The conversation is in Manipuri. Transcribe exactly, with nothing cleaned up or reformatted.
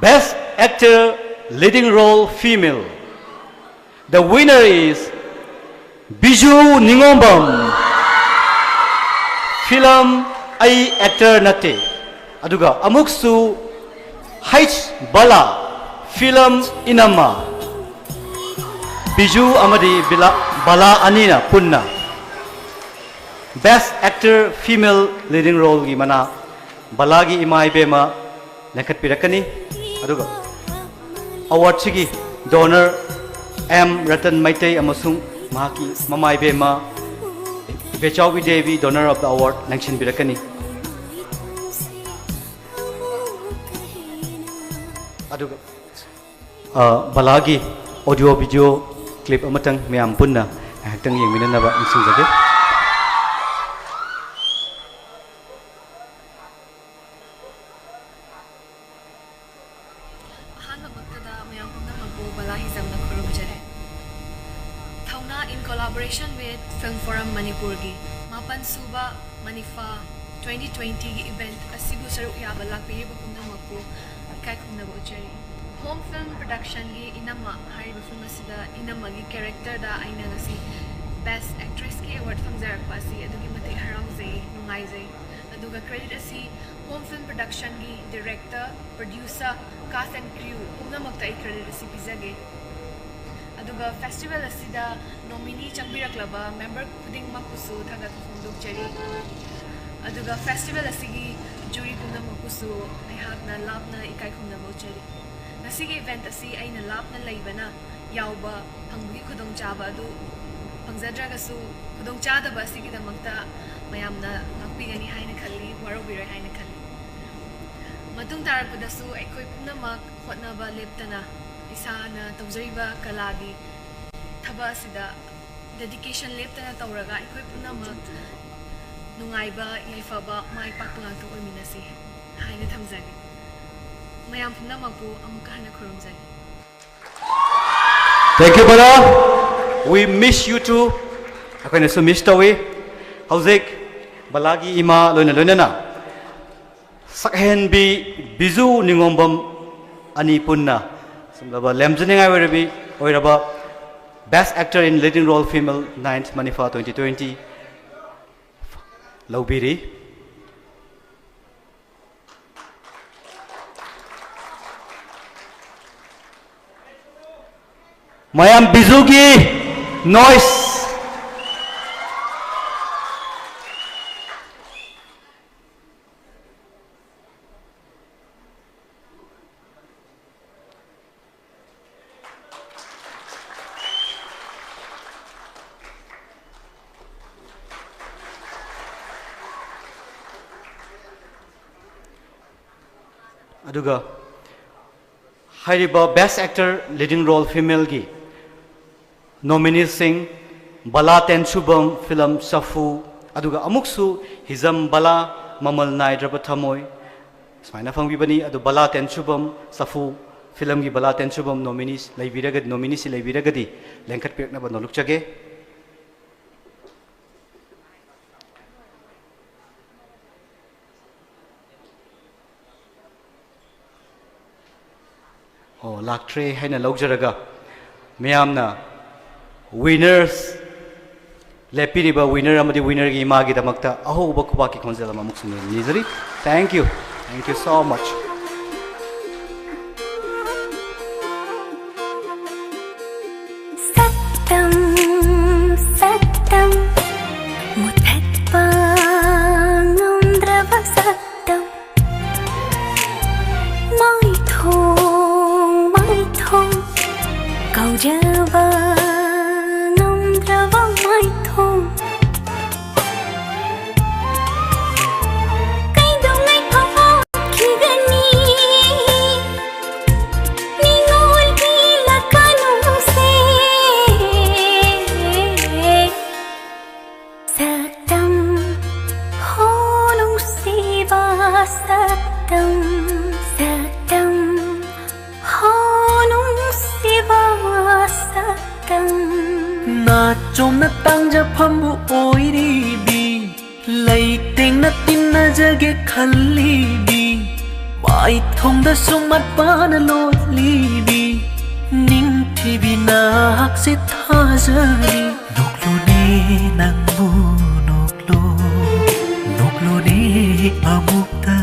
Best Actor Leading Role Female. The winner is Biju Ningombam. Film ꯑꯩ actor ꯅꯠꯇꯦ꯫ ꯑꯗꯨꯒ ꯑꯃꯨꯛꯁꯨ H Bala, film ꯏꯅꯝꯃ꯫ Biju ꯑꯃꯗꯤ ꯕꯤꯂꯥ-, ꯕꯂꯥ ꯑꯅꯤꯅ ꯄꯨꯟꯅ Best Actor Female Leading Roleꯒꯤ ꯃꯅꯥ ꯕꯂꯥꯒꯤ ꯏꯃꯥ ꯏꯕꯦꯝꯃ ꯂꯦꯡꯈꯠꯄꯤꯔꯛꯀꯅꯤ꯫ ꯑꯗꯨꯒ awardꯁꯤꯒꯤ donor M Ratan Maitei ꯑꯃꯁꯨꯡ ꯃꯍꯥꯛꯀꯤ ꯃꯃꯥ ꯏꯕꯦꯝꯃ ꯏꯕꯦꯆꯥꯎꯕꯤ Devi, donor of the award, ꯂꯦꯡꯁꯤꯟꯕꯤꯔꯛꯀꯅꯤ꯫ ꯑꯗꯨꯒ, ꯑ, ꯕꯂꯥꯒꯤ audio video clip ꯑꯃꯇꯪ ꯃꯌꯥꯝ ꯄꯨꯟꯅ ꯉꯥꯏꯍꯥꯛꯇꯪ ꯌꯦꯡꯃꯤꯟꯅꯅꯕ ꯅꯤꯡꯁꯤꯡꯖꯒꯦ꯫ ꯑꯍꯥꯟꯕꯃꯛꯇꯗ ꯃꯌꯥꯝ ꯄꯨꯝꯅꯃꯛꯄꯨ ꯕꯂꯥ ꯍꯤꯖꯝꯅ ꯈꯨꯔꯨꯝꯖꯔꯤ꯫ ꯊꯧꯅꯥ in collaboration with Film Forum ꯃꯅꯤꯄꯨꯔꯒꯤ ꯃꯥꯄꯟ ꯁꯨꯕ ꯃꯅꯤꯐꯥ twenty twentyꯒꯤ event ꯑꯁꯤꯕꯨ ꯁꯔꯨꯛ ꯌꯥꯕ ꯂꯥꯛꯄꯤꯔꯤꯕ ꯄꯨꯝꯅꯃꯛꯄꯨ ꯏꯀꯥꯏ ꯈꯨꯝꯅꯕ ꯎꯠꯆꯔꯤ꯫ Home Film Productionꯒꯤ ꯏꯅꯝꯃ ꯍꯥꯏꯔꯤꯕ film ꯑꯁꯤꯗ ꯏꯅꯝꯃꯒꯤ characterꯗ ꯑꯩꯅ ꯉꯁꯤ Best Actressꯀꯤ award ꯐꯪꯖꯔꯛꯄ ꯑꯁꯤ ꯑꯗꯨꯛꯀꯤ ꯃꯇꯤꯛ ꯍꯔꯥꯎꯖꯩ, ꯅꯨꯡꯉꯥꯏꯖꯩ꯫ ꯑꯗꯨꯒ credit ꯑꯁꯤ Home Film Productionꯒꯤ director, producer, cast and crew ꯄꯨꯝꯅꯃꯛꯇ ꯑꯩ credit ꯑꯁꯤ ꯄꯤꯖꯒꯦ꯫ ꯑꯗꯨꯒ festival ꯑꯁꯤꯗ nominee ꯆꯪꯕꯤꯔꯛꯂꯕ member ꯈꯨꯗꯤꯡꯃꯛꯄꯨꯁꯨ ꯊꯥꯒꯠꯄ ꯐꯣꯡꯗꯣꯛꯆꯔꯤ꯫ ꯑꯗꯨꯒ festival ꯑꯁꯤꯒꯤ jury ꯄꯨꯝꯅꯃꯛꯄꯨꯁꯨ ꯑꯩꯍꯥꯛꯅ ꯂꯥꯞꯅ ꯏꯀꯥꯏ ꯈꯨꯝꯅꯕ ꯎꯠꯆꯔꯤ꯫ ꯉꯁꯤꯒꯤ event ꯑꯁꯤ ꯑꯩꯅ ꯂꯥꯞꯅ ꯂꯩꯕꯅ ꯌꯥꯎꯕ ꯐꯪꯕꯒꯤ ꯈꯨꯗꯣꯡꯆꯥꯕ ꯑꯗꯨ ꯐꯪꯖꯗ꯭ꯔꯒꯁꯨ, ꯈꯨꯗꯣꯡꯆꯥꯗꯕ ꯑꯁꯤꯒꯤꯗꯃꯛꯇ ꯃꯌꯥꯝꯅ ꯉꯥꯛꯄꯤꯒꯅꯤ ꯍꯥꯏꯅ ꯈꯜꯂꯤ, ꯋꯥꯔꯧꯕꯤꯔꯣꯏ ꯍꯥꯏꯅ ꯈꯜꯂꯤ꯫ ꯃꯇꯨꯡ ꯇꯥꯔꯛꯄꯗꯁꯨ ꯑꯩꯈꯣꯏ ꯄꯨꯝꯅꯃꯛ ꯍꯣꯠꯅꯕ ꯂꯦꯞꯇꯅ ꯏꯁꯥꯅ ꯇꯧꯖꯔꯤꯕ ꯀꯂꯥꯒꯤ ꯊꯕꯛ ꯑꯁꯤꯗ dedication ꯂꯦꯞꯇꯅ ꯇꯧꯔꯒ ꯑꯩꯈꯣꯏ ꯄꯨꯝꯅꯃꯛ ꯅꯨꯡꯉꯥꯏꯕ, ꯌꯥꯏꯐꯕ, ꯃꯥꯏ ꯄꯥꯛꯄ ꯉꯥꯛꯇ ꯑꯣꯏꯃꯤꯟꯅꯁꯤ ꯍꯥꯏꯅ ꯊꯝꯖꯒꯦ꯫ ꯃꯌꯥꯝ ꯄꯨꯝꯅꯃꯛꯄꯨ ꯑꯃꯨꯛꯀ ꯍꯟꯅ ꯈꯨꯔꯨꯝꯖꯔꯤ꯫ Thank you, Bala. We miss you too. ꯑꯩꯈꯣꯏꯅꯁꯨ miss ꯇꯧꯏ꯫ ꯍꯧꯖꯤꯛ ꯕꯂꯥꯒꯤ ꯏꯃꯥ ꯂꯣꯏꯅ ꯂꯣꯏꯅꯅ ꯁꯛꯍꯦꯟꯕꯤ ꯕꯤꯖꯨ ꯅꯤꯉꯣꯝꯕꯝ ꯑꯅꯤ ꯄꯨꯟꯅ ꯁꯨꯝꯂꯕ ꯂꯦꯝꯖꯅꯤꯡꯉꯥꯏ ꯑꯣꯏꯔꯕꯤ ꯑꯣꯏꯔꯕ Best Actor in Leading Role Female, ninth ꯃꯅꯤꯐꯥ twenty twenty ꯂꯧꯕꯤꯔꯤ꯫ ꯃꯌꯥꯝ ꯕꯤꯖꯨꯒꯤ noise꯫ ꯑꯗꯨꯒ ꯍꯥꯏꯔꯤꯕ Best Actor Leading Role Femaleꯒꯤ nomineeꯁꯤꯡ ꯕꯂꯥ ꯇꯦꯟꯁꯨꯕꯝ, film ꯆꯐꯨ, ꯑꯗꯨꯒ ꯑꯃꯨꯛꯁꯨ ꯍꯤꯖꯝ ꯕꯂꯥ, ꯃꯃꯜ ꯅꯥꯏꯗ꯭ꯔꯕ ꯊꯃꯣꯏ, ꯁꯨꯃꯥꯏꯅ ꯐꯪꯕꯤꯕꯅꯤ꯫ ꯑꯗꯨ ꯕꯂꯥ ꯇꯦꯟꯁꯨꯕꯝ, ꯆꯐꯨ filmꯒꯤ ꯕꯂꯥ ꯇꯦꯟꯁꯨꯕꯝ nominees ꯂꯩꯕꯤꯔꯒ, nomineeꯁꯤ ꯂꯩꯕꯤꯔꯒꯗꯤ ꯂꯦꯡꯈꯠꯄꯤꯔꯛꯅꯕ ꯅꯣꯂꯨꯛꯆꯒꯦ꯫ ꯑꯣ, ꯂꯥꯛꯇ꯭ꯔꯦ ꯍꯥꯏꯅ ꯂꯧꯖꯔꯒ, ꯃꯌꯥꯝꯅ winners, ꯂꯦꯞꯄꯤꯔꯤꯕ winner ꯑꯃꯗꯤ winnerꯒꯤ ꯏꯃꯥꯒꯤꯗꯃꯛꯇ ꯑꯍꯧꯕ ꯈꯨꯕꯥꯛꯀꯤ ꯈꯣꯟꯖꯦꯜ ꯑꯃ ꯑꯃꯨꯛꯁꯨ ꯅꯤꯖꯔꯤ꯫ Thank you. Thank you so much. ꯁꯛꯇꯝ, ꯁꯛꯇꯝ, ꯃꯨꯊꯠꯄ ꯉꯝꯗ꯭ꯔꯕ ꯁꯛꯇꯝ꯫ ꯃꯥꯏꯊꯣꯡ, ꯃꯥꯏꯊꯣꯡ, ꯀꯧꯖꯕ ꯉꯝꯗ꯭ꯔꯕ ꯃꯥꯏꯊꯣꯡ꯫ ꯀꯩꯗꯧꯉꯩ ꯐꯥꯎꯈꯤꯒꯅꯤ? ꯅꯤꯡꯉꯣꯜꯒꯤ ꯂꯀꯥꯅꯨꯁꯦ꯫ ꯁꯛꯇꯝ ꯍꯣ ꯅꯨꯡꯁꯤꯕ ꯁꯛꯇꯝ, ꯁꯛꯇꯝ ꯍꯣ ꯅꯨꯡꯁꯤꯕ ꯁꯛꯇꯝ꯫ ꯅꯥꯆꯣꯝꯅ ꯇꯥꯡꯖꯐꯝꯕꯨ ꯑꯣꯏꯔꯤꯕꯤ, ꯂꯩꯇꯦꯡꯅ ꯇꯤꯟꯅꯖꯒꯦ ꯈꯜꯂꯤꯕꯤ, ꯃꯥꯏꯊꯣꯡꯗꯁꯨ ꯃꯠꯄꯅ ꯂꯣꯠꯂꯤꯕꯤ ꯅꯤꯡꯊꯤꯕꯤ ꯅꯍꯥꯛꯁꯦ ꯊꯥꯖꯔꯤ꯫ ꯅꯣꯛꯂꯨꯅꯦ ꯅꯪꯕꯨ ꯅꯣꯛꯂꯨ, ꯅꯣꯛꯂꯨꯅꯦ ꯑꯃꯨꯛꯇ